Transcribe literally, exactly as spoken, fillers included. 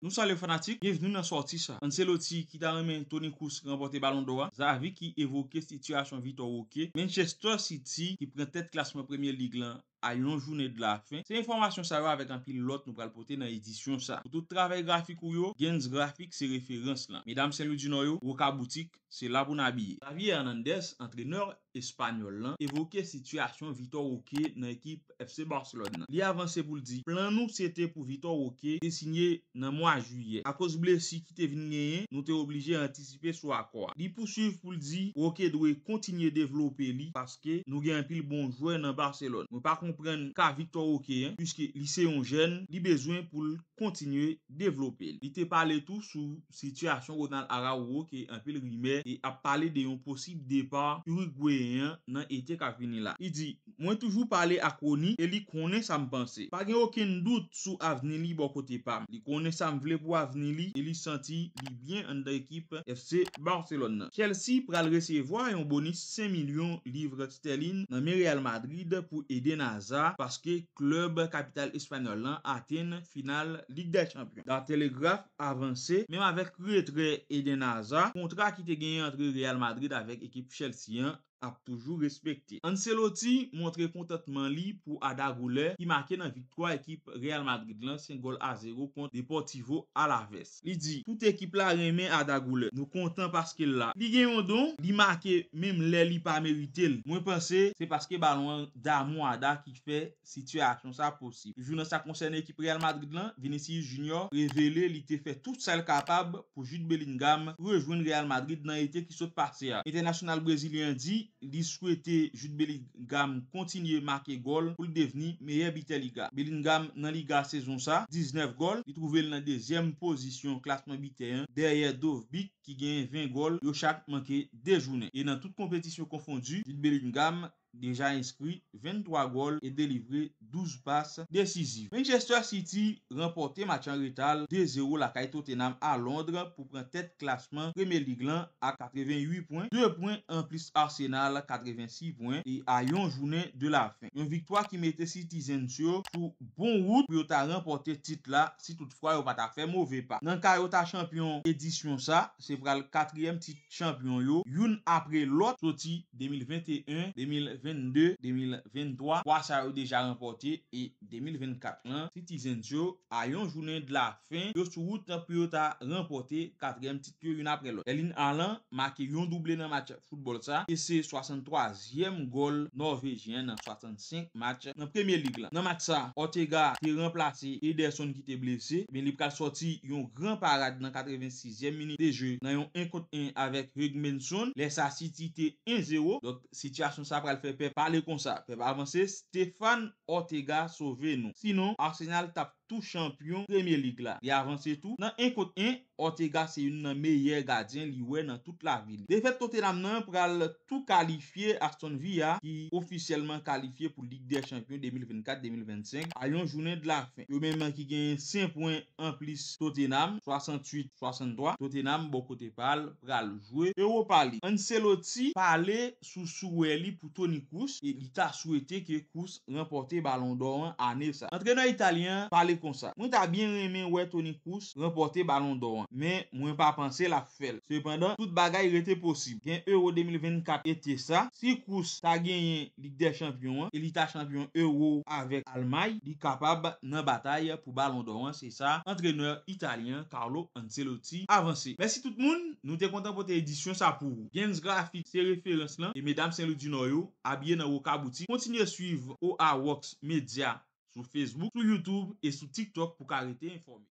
Nou salye fanatik, byenvni nan sòti sa. Ancelotti ki ta renmen Toni Kroos ranpòte Balon dò a, Xavi ki evoke sitiyasyon Vitor Roque, Manchester City ki pran tèt klasman Premye Lig lan a yon jounen de la fen. Se enfòmasyon sa yo avèk anpil lòt nou pral pote nan edisyon sa. Pou tout travay grafik ou yo, Gens Grafik se referans lan. Medam Sen Lwi di Nò yo, Roka Boutik, se la pou n abiye. Javier Hernandez, antrenè espanyòl lan, evoke sitiyasyon Vitor Roque nan ekip F C Barcelone nan. Li avanse pou l di, plan nou se te pou Vitor Roque te sinye nan mwa jiyè. Akoz blesi ki te vin genyen, nou te oblije antisipe sou akò a. Li pouswiv pou l di, Roque dwe kontinye devlope li paske nou gen anpil bon jwè nan Barcelone. Mwen pa konprann ka Vitor Roque an, piske li se yon jèn, li bezwen pou l kontinye devlope l. Li te pale tou sou sitiyasyon Ronald Araujo ke anpil rimè e ap pale de yon posib depa Irigweyen an nan ete k ap vini la. Li di, mwen toujou pale ak Rony e li konnen sa m panse. Pa gen okenn dout sou avni li bò kote pa m. Li konnen sa m vle pou avni li e li santi li byen anndan ekip F C Barcelone nan. Chelsea pral resevwa yon bonis senk milyon liv stèlin nan men Real Madrid pou Eden Hazard paske klèb kapital espanyòl lan atenn final Lig dè Chanpyon. The Telegraph avanse, menm avèk retrè Eden Hazard, kontra ki te genyen ant Real Madrid avèk ekip Chelsea an ap toujou respekte. Ancelotti montre kontantman li pou Arda Güler ki make nan viktwa ekip Real Madrid lan senk gòl a zewo kont Deportivo Alaves. Li di, tout ekip la renmen Arda Güler. Nou kontan paske l la. Li gen yon don, li make menm lè li pa merite l. Mwen panse se paske balon an damou Arda ki fè sitiyasyon sa posib. Toujou nan sa k konsène ekip Real Madrid lan, Vinicius Junior revele li te fè tout sa l kapab pou Jude Bellingham rejwenn Real Madrid nan ete ki sot pase a. Entènasyonal brezilyen an di li swete Jude Bellingham kontinye make gòl pou l devni meyè bitè liga. Bellingham nan liga sezon sa, diznèf gòl, li twouve l nan dezyèm pozisyon klasman bitè an, dèyè Dovbyk ki genyen ven gòl, yo chak manke de jounen. E nan tout konpetisyon konfondi, Jude Bellingham deja enskri venntwa gòl e delivre douz pas desiziv. Manchester City ranpòte match an reta l de zewo lakay Tottenham a Londres pou pran tèt klasman Premye Lig lan ak katrevenwit pwen, de pwen anplis Arsenal, katrevensis pwen, e a yon jounen de la fen. Yon viktwa ki mete Citizens yo sou bon wout pou yo ta ranpòte tit la si toutfwa yo pa ta fè move pa. Nan ka yo ta chanpyon edisyon sa, se pral katriyèm tit chanpyon yo, youn apre lòt, soti de mil venteyen, de mil vennde, de mil venntwa. Twa sa yo deja ranpòte e de mil vennkat lan, Citizens yo, a yon jounen de la fen, yo sou wout pou yo ta ranpòte katriyèm tit yo youn apre lòt. Erling Haaland make yon double nan match foutbòl sa, e se swasanntwazyèm gòl nòvejyen nan swasannsenk match nan Premye Lig lan. Nan match sa, Ortega te ranplase Ederson ki te blese, men li pral sòti yon gran parad nan katrevensizyèm minit de je nan yon en kont en avèk Heung-min Son. Lè sa City te en zewo, donk sitiyasyon sa pral fè pèp pale konsa. Pèp avanse, Stéphane Ortega sove nou. Sinon, Arsenal t ap tou chanpyon Premye Lig la. Li avanse tou, nan en kont en, Ortega se youn nan meyè gadyen li wè nan tout lavi li. Defèt Tottenham nan pral tou kalifye Aston Villa ki ofisyèlman kalifye pou Lig dè Chanpyon de mil vennkat de mil vennsenk a yon jounen de la fen. Yo menm ki genyen senk pwen anplis Tottenham, swasannwit swasanntwa. Tottenham bò kote pa l pral jwe Europa League. Ancelotti pale sou swè li pou Toni Kroos e li ta swete ke Kroos ranpòte Balon dò an ane sa. Antrenè italyen an pale konsa, mwen ta byen renmen wè Toni Kroos ranpòte Balon dò an, men mwen pa panse l ap fè l. Sepandan, tout bagay rete posib. Gen Euro de mil vennkat ete sa, si Kroos ta genyen Lig dè Chanpyon an e li ta chanpyon Euro avèk Almay, li kapab nan batay pou Balon dò an, se sa antrenè italyen Carlo Ancelotti avanse. Mèsi tout moun, nou te kontan pote edisyon sa pou ou. Gens Grafik se referans lan e medam Sen Lwi di Nò yo abiye nan Roka Boutik. Kontinye swiv O A Works Media sou Facebook, sou YouTube e sou TikTok pou ka rete enfòme.